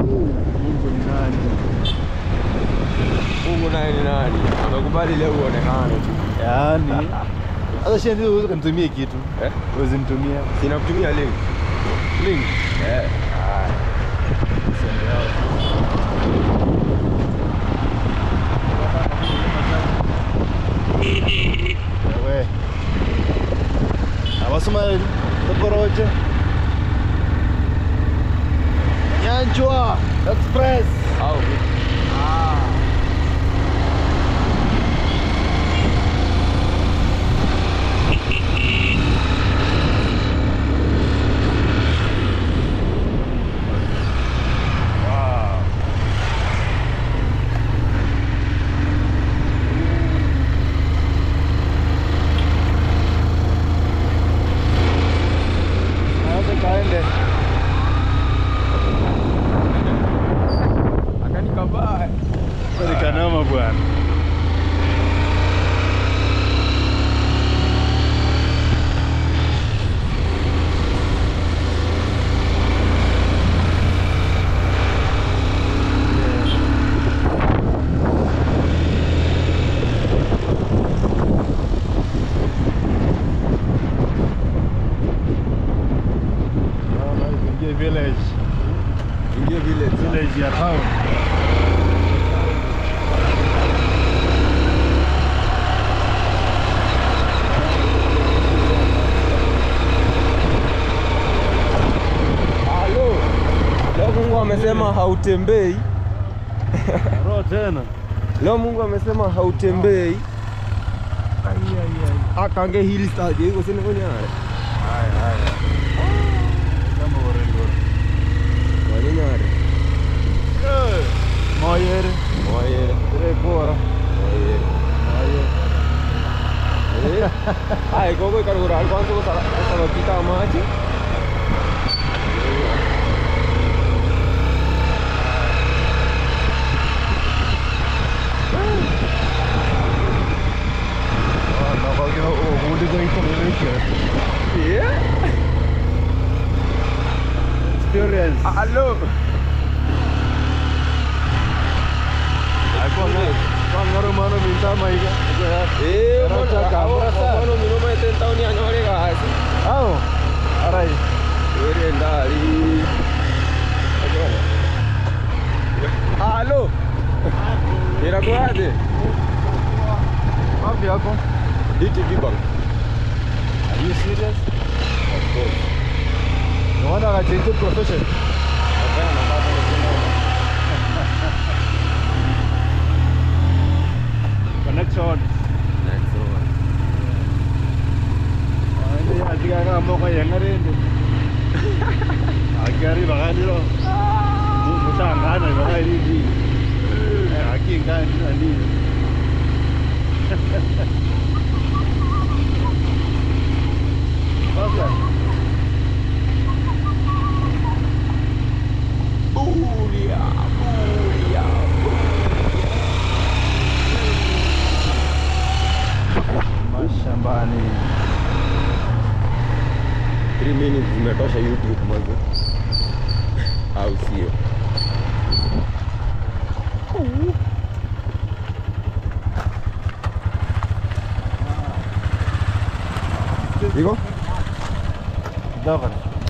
Mungu ni nani? Mungu naye ni nani? Amekubali leo uonekane tu. Yaani hata shia ndio uweze kunitumia kitu. Eh? Uweze nitumia. Sina kutumia link. Link. Eh. Wewe. Abasoma tokoroje. Nyanchwa Express. Au. Ah. Kanama bwana. Ingia village. Ingia village. Village ya town. Mungu amesema hautembei. Roho tena. Leo Mungu amesema hautembei. Ai ai ai. Akange hili stage iko sini kwenye are. Ai ai. Kama orengo. Kwenye are. Eh. Moyere. Moyere. Rekora. Moyere. Moyere. Eh. Ai gogo ikarura kwanza ko sala kita maji. Yeah. Experience. Hello. Kwa mano minta maiga. Eh, mano mino mai tentao ni anyore gasi. Ao. Arai. Ere ndari. Hello. Ira kwaje? Wapi hapo? DTB Bank. Are you serious? Of course. No wonder I changed profession. Connection. Next one. Ini atika ka mo kaya ngarin. Agari bakanilo. Mutangana bakali. Akinga ndi. Sasa. Buria, buria, buria. Mashambani. 3 minutes zimetosha YouTube mwanzo. Au sio? Iko? Dogo.